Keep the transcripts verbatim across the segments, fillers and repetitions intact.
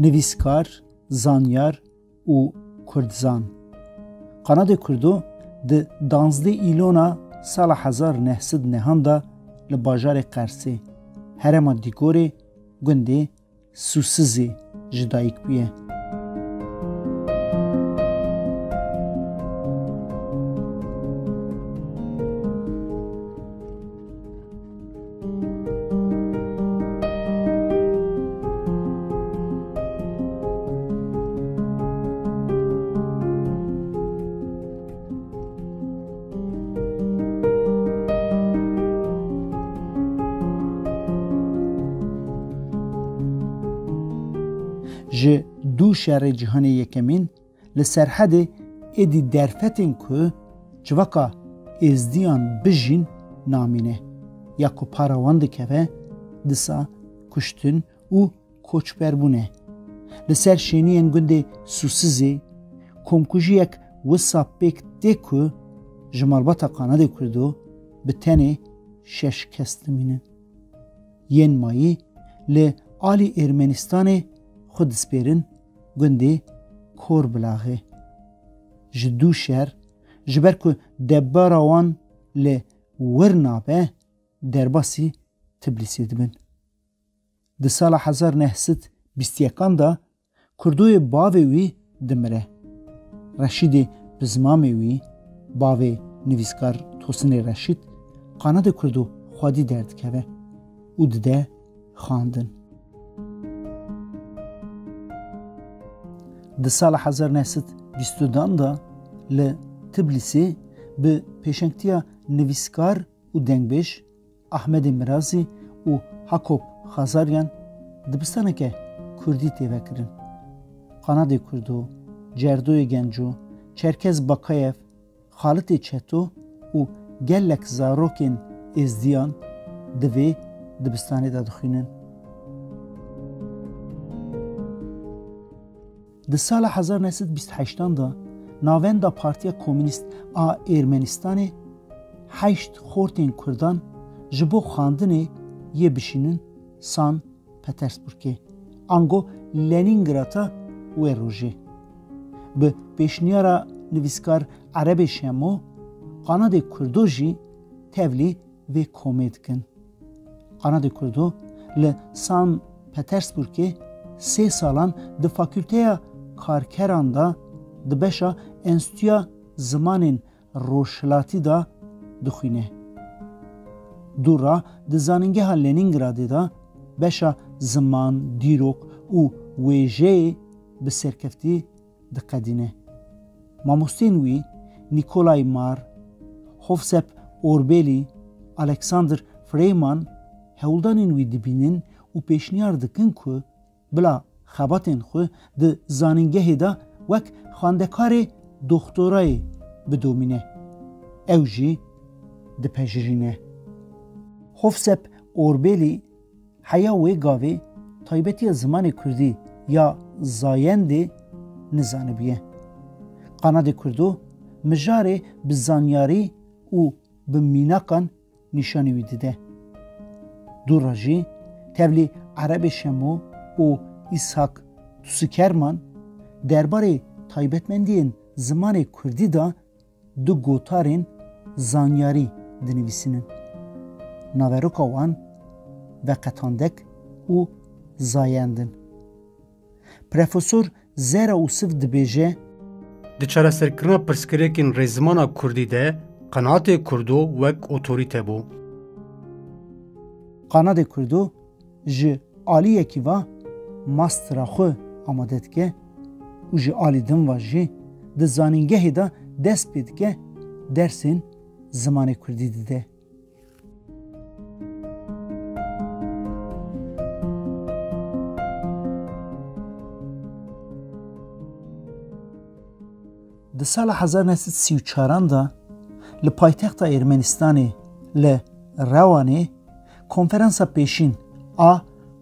Nivîskar, zanyar û kurdzan. Qanadê Kurdo di danzdeh îlona sala hezar neh sed nehan de li bajarê Qersê, herêma Dîgorê, gundê Sûsizê ji dayik bûye. Ji dû şerê cîhanê yekemîn li Serhedê êdî derfetên ku civaka Êzdiyan bijîn namîne ya ku para wan dikeve, disa kuştin û koçberbûn e. Li ser şêniyên gundê Sûsizê komkujiyek wisa pêk tê ku ji malbata Qanadê Kurdo bi tenê şeş kes dimînin. Yên mayî li alî Ermenistanê xwe dispêrin gundê Korbilaxê. Ji dû şer, ji ber ku debara wan li wir nabe, derbasî Tiblîsê dibin. Di sala hezar neh sed bîst yekan de Kurdoyê bavê wî dimire. Reşîdê Pizmamê wî, bavê nivîskar Tosinê Reşîd, Qanadê Kurdo xwedî derdikeve û dide xandin. Di sala hezar neh sed bîst û dan de li Tiblîsê bi pêşengtiya nivîskar û dengbêj Ahmedê Mirazî û Hakop Xazaryan dibistaneke kurdî tê vekirin. Qanadê Kurdo, Cerdoyê Genco, Çerkez Bakayev, Xalitê Çeto û gelek zarokên Êzdiyan di vê dibistanê de dixwînin. Di sala hezar neh sed bîst heştan de navenda Partiya Komînîst a Ermenistanê heşt xortên kurdan ji bo xandinê yê bişînin San Petersburgê, ango Lenîngradê wê rojê. Bi pêşniyara nivîskar Erebê Şemo, Qanadê Kurdo jî tevlî vê komê dikin. Qanadê Kurdo li San Petersburgê sê salan di Fakulteya Karkeran de di beşa Enstitûya Zimanên Rojhilatî de dixwîne. Dû re di Zanîngeha Lenîngradê de beşa ziman, dîrok û wêjeyê bi serkeftî diqedîne. Mamostên wî Nikolay Marr, Hovsep Orbelî, Alexander Freyman hewldanên wî dibînin û pêşniyar dikin ku bila xebatên xwe di zanîngehê de wek xwendekarê doxtorayê bidomîne. Ew jî dipejirîne. Hovsep Orbelî heya wê gavê taybetiya zimanê kurdî ya zayendê nizanibiye. Qanadê Kurdo mijarê bi zanyarî û bi mînakan nîşanî wî dide. Dû re jî tevlî Erebê Şemo û Îshak Tusikerman derbarê taybetmendiyên zimanê kurdî de du gotarên zanyarî dinivîsînin. Naveroka wan veqetandek û zayend in. Profesor Zehra Ûsiv dibêje, Di çareserkirina pirsgirêkên rêzimana kurdî de Qenaatê Kurdo wek otorîte bû. Qanadê Kurdo ji aliyekî ve mastera xwe amade dike û ji alî din ve jî di zanîngehê de dest pê dike dersên zimanê kurdî dide. Di sala hezar neh sed sî û çaran de li paytexta Ermenistanê li Rewanê konferansa pêşîn a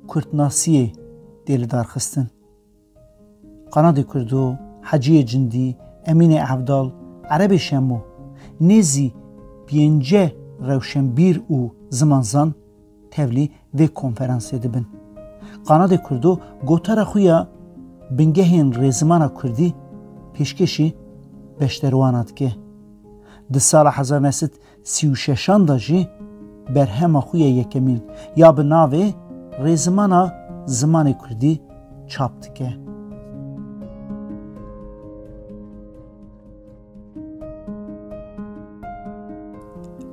Kurdnasiyê tê lidarxistin. Qanadê Kurdo, Heciyê Cindî, Emînê Evdal, Erebê Şemo, nêzî pêncî rewşenbîr û zimanzan tevlî vê konferansê dibin. Qanadê Kurdo gotara xwe ya bingehên rêzimana kurdî pêşkêşî beşderwana dike. Di sala hezar neh sed sî û şeşan de jî berhema xwe ya yekemîn ya bi navê Rêzimana Zimanê Kurdî çap dike.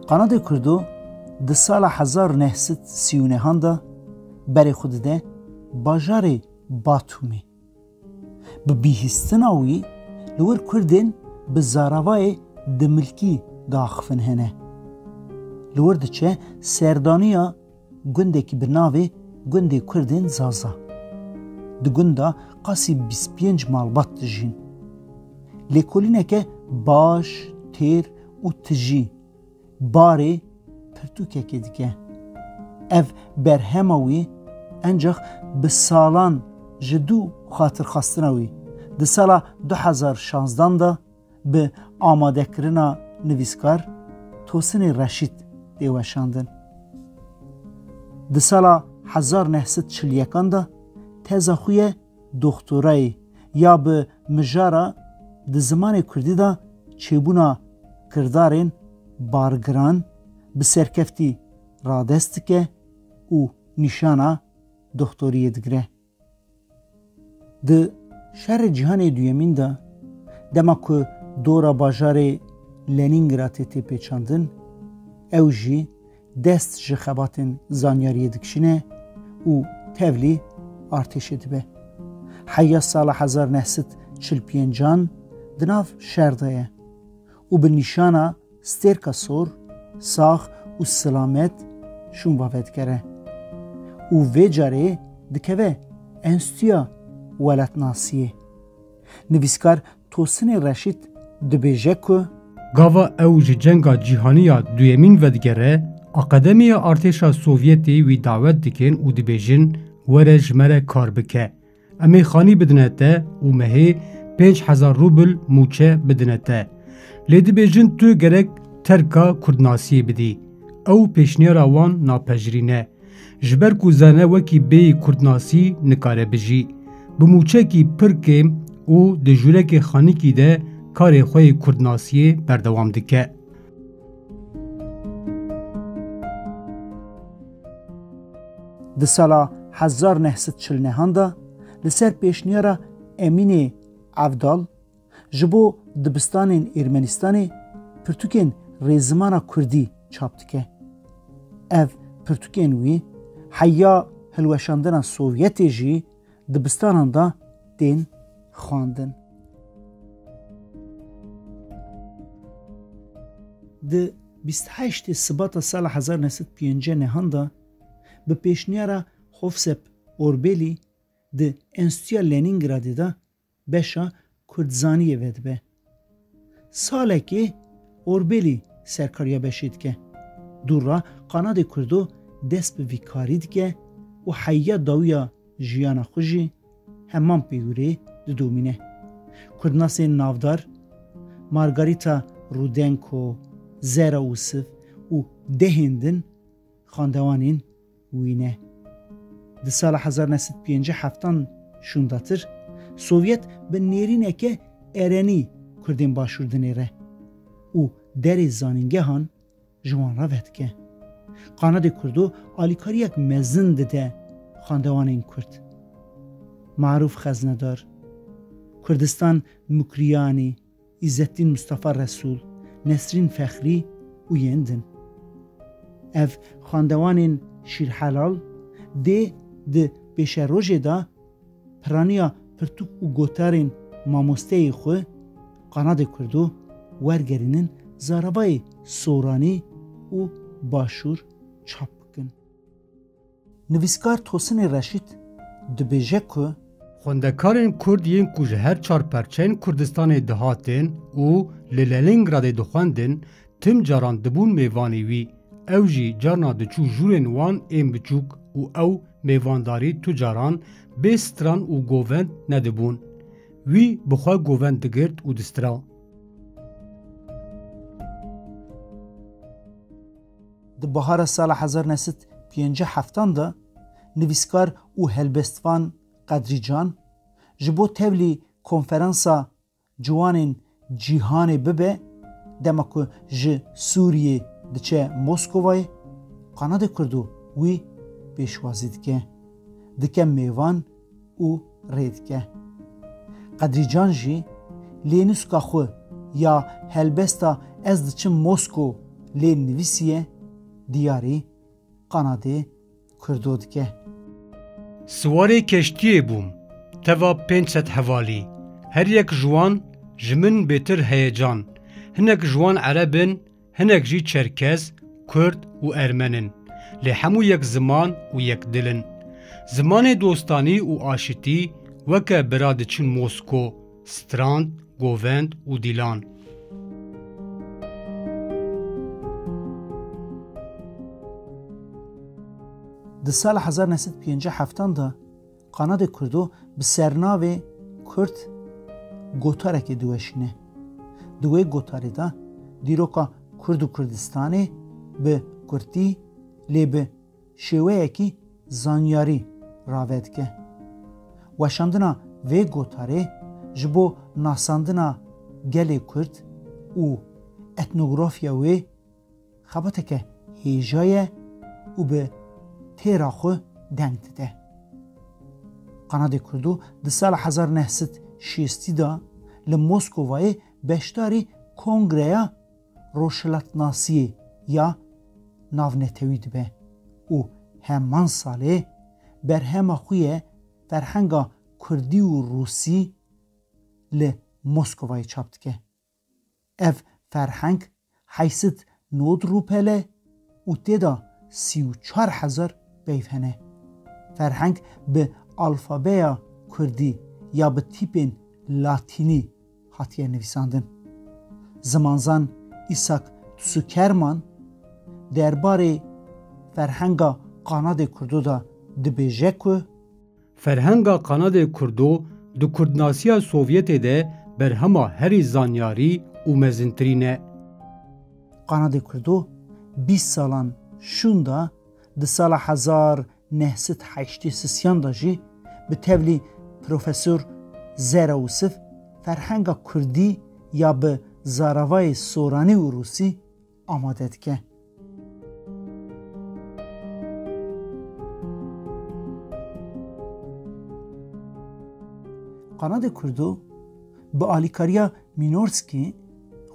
Qanadê Kurdo di sala hezar neh sed sî û nehan de berê xwe dide bajarê Batûmê. Bi bihîstina wî li wir Kurdên bi zaravayê dimilkî diaxivin hene. Li wir diçe serdaniya gundekî bi navê Gundê Kurdên Zaza. Di gunda qasî bîst pênc malbat dijîn. Lêkolîneke baş, têr û tijî barê pirtûkekê dike. Ev berhema wî encax bi salan ji dû xatirxwestina wî di sala du hezar şazdan de bi amadekirina nivîskar Tosinê Reşîd tê weşandin. Di sala hezar neh sed çil yekan de teza xwe ye doxtorayê ya bi mijara di zimanê kurdî de çêbûna kirdarên bargiran bi serkeftî radest dike û nîşana doxtoriyê digire. Di Şerê Cîhanê Duyemîn de, dema ku dora bajarê Lenîngradê tê pêçandin, ew jî dest ji xebatên zanyariyê dikişîne û tevlî artêşê dibe. Heya sala hezar neh sed çil pêncan di nav şer de ye û bi nîşana stêrka sor, sax û silamet şûnva vedigere û vê carê dikeve Enstîtuya Welatnasiyê. Nivîskar Tosinê Reşîd dibêje ku, Gava ew ji Cenga Cîhanî ya Duyemîn vedigere, Akademiya Artêşa Sovyetê wî dawet dikin û dibêjin, were ji me re kar bike. Em ê xanî bidine te û mehê pênc hezar rûbil mûçe bidine te. Lê dibêjin tu gerek terka kurdnasiyê bidî. Ew pêşniyara wan napejirîn e. Ji ber ku zane wekî bêyî kurdnasî nikare bijî. Bi mûçekî pir kêm û di jûrekê xanîkî de karê xwe yê kurdnasiyê berdewam dike. Di sala hezar neh sed çil nehan de li ser pêşniyara Emînê Evdal ji bo dibistanên Ermenistanê pirtûkên rêzimana kurdî çap dike. Ev pirtûkên wî heya hilweşandina Sovyetê jî dibistanan de tên xwendin. Di bîst heştê Sibata sala hezar neh sed pêncî nehan de bi pêşniyara Hofsep Orbelî di Enstîtuya Lenîngradê de beşa kurdzaniyê vedibe. Salekê Orbelî serkariya beşê dike. Dû re Qanadê Kurdo dest bi vî karî dike û heya dawiya jiyana xwe jî heman pêwirê didomîne. Kurdnasên navdar Margarita Rudenko, Zehra Usif û dehên din xwendewanên wî ne. Di sala hezar neh sed pêncî heftan şûndatir, Sovyet bi nêrîneke erenî Kurdên Başûr dinêre û derê zanîngehan ji wan re vedike. Qanadê Kurdo alîkariyek mezin dide xwendewanên Kurd. Marûf Xeznedar, Kurdistan Mukriyanî, Îzzetdîn Mustafa Resûl, Nesrîn Fexrî û yên din. Ev xwendewanên şîrhelal dê di pêşerojê de piraniya pirtûk û gotarên mamosteyê xwe, Qanadê Kurdo, wergerînin zaravayê Soranî û Başûr çap bikin. Nivîskar Tosinê Reşîd dibêje ku, Xwendekarên Kurd yên ku ji her çar perçeyên Kurdistanê dihatin û li Lenîngradê dixwendin, tim caran dibûn mêvanê wî. Ew jî carna diçû jûrên wan ên biçûk û ew mêvandarî tu caran bê stran û govend nedibûn. Wî bi xwe govend digirt û distira. Di bahara sala hezar neh sed pêncî heftan de nivîskar û helbestvan Qedrî Can Ji bo tevlî konferansa ciwanên cîhanê bibe, dema ku ji Sûriyê diçe Moskovayê, Qanadê Kurdo wî pêşwazî dike, dike mêvan û rê dike. Qedrîcan jî lê nûska xwe ya helbesta Ez diçim Mosko lê nivîsiye, diyarî Qanadê Kurdo dike. Siwarê keştiyê bûm, teva pênc sed hevalî. Her yek ji wan ji min bêtir heyecan. Hinek ji wan Ereb in, hinek jî Çerkez, Kurd û Ermen in. Lê hemû yek ziman û yek dil in. Zimanê dostanî û aşitî weke bira diçin Mosko, strand, govend û dîlan. Di sala hezar neh sed pêncî heftan de Qanadê Kurdo bi sernavê Kurd gotarekê diweşîne. Di wê gotarê de dîroka Kurd û Kurdistanê bi kurtî lê bi şêweyekî zanyarî rave dike. Weşandina vê gotarê ji bo nasandina gelê Kurd û etnografya wê xebateke hêja ye û bi têra xwe deng dide. Qanadê Kurdo di sala hezar neh sed şêstî de li Moskovayê beşdarî Kongreya Rojhilatnasiyê ya Navnetewî dibe û heman salê berhema xwe ye Ferhenga Kurdî û Rûsî li Moskovayê çap dike. Ev ferheng heyşt sed nod rûpel e û tê de sî û çar hezar peyv hene. Ferheng bi alfabeya kurdî ya bi tîpên latînî hatiye nivîsandin. Zimanzan Îsak Tsukerman derbarê ferhenga Qanadê Kurdo de dibêje ku, Ferhenga Qanadê Kurdo di kurdnasiya Sovyetê de berhema herî zanyarî û mezintirîn e. Qanadê Kurdo bîst salan şûnda di sala hezar neh sed heştê sisiyan de jî bi tevlî Profesor Zera Ûsif ferhenga kurdî ya bi zaravayê soranî û rûsî amade dike. Qanadê Kurdo bi alîkariya Mînorskî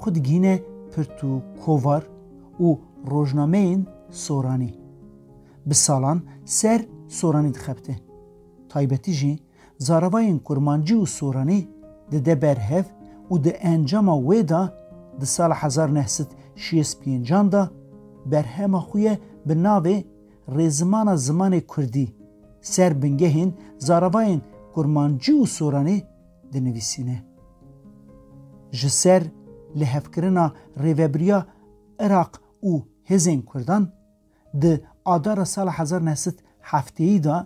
xwe digihîne pirtûkovar û rojnameyên soranî. Bi salan ser soranî dixebite. Taybetî jî zaravayên kurmancî û soranî dide ber hev û di encama wê de di sala hezar neh sed şêst pêncan de berhema xwe ye bi navê Rêzimana Zimanê Kurdî ser bingehên zaravayên kurmancî û soranî dinivîsîne. Ji ser lihevkirina rêvebiriya Iraq û hêzên Kurdan, di adara sala hezar neh sed heftêyî de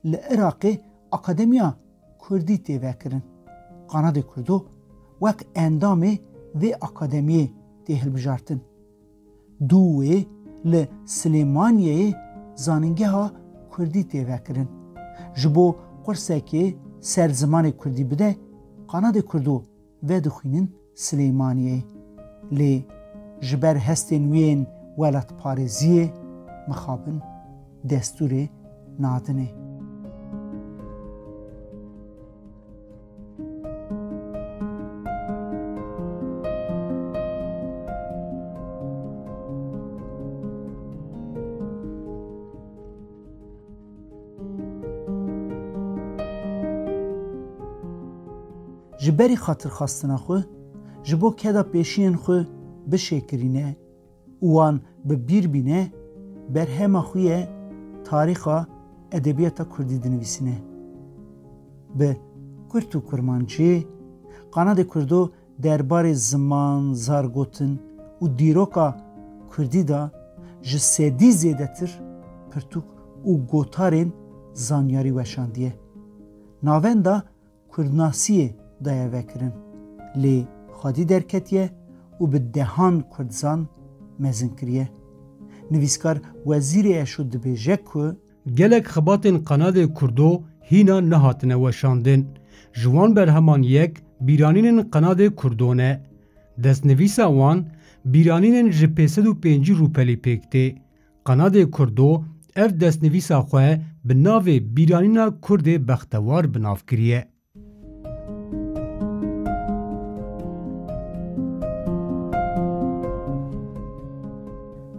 li Iraqê Akademiya Kurdî tê vekirin. Qanadê Kurdo wek endamê vê akademiyê tê hilbijartin. Dû wê li Silêmaniyeyê zanîngeha Kurdî tê vekirin. Ji bo qursekê ser zimanê Kurdî bide, Qanadê Kurdo vedixwînin Silêmaniyê. Lê ji ber hestên wî yên welatparêziyê mixabin destûrê nadinê. Ji berî xatirxwestina xwe, ji bo keda pêşiyên xwe bişêkirîne û wan bi bîr bîne, berhema xwe ye tarîxa edebiyata kurdî dinivîsîne. Bi kurd û kurmancî, Qanadê Kurdo derbarê ziman, zargotin û dîroka kurdî de ji sedî zêdetir pirtûk û gotarên zanyarî weşandiye. Navenda kurdnasiyê daye vekirin, lê xwedî derketiye û bi dehan kurdzan mezin kiriye. Nivîskar Wezîrê Eşo dibêje ku, Gelek xebatên Qanadê Kurdo hîna nehatine weşandin. Ji wan berheman yek bîranînên Qenadê Kurdo ne. Destnivîsa wan bîranînên ji pênc sed û pêncî rûpelî pêk tê. Qenadê Kurdo ev destnivîsa xwe bi navê Bîranîna Kurdê Bextewar bi nav kiriye.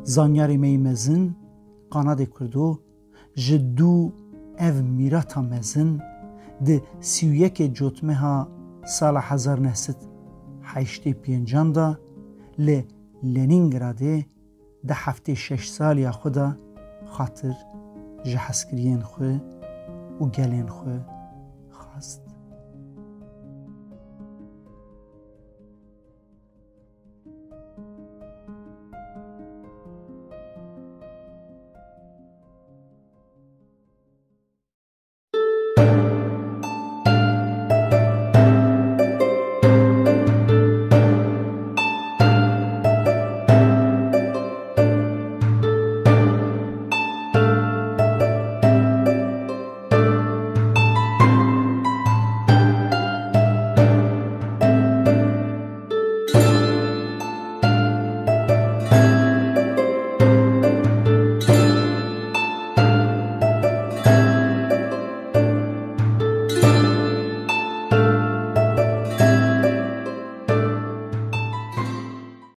Zanyarê me yê mezin, Qanadê Kurdo, ji dû ev mîrata mezin di sî û yekê Cotmeha sala hezar neh sed heştê pêncan de li Lenîngradê di heftê şeş saliya xwe de xatir ji hezkiriyên xwe û gelên xwe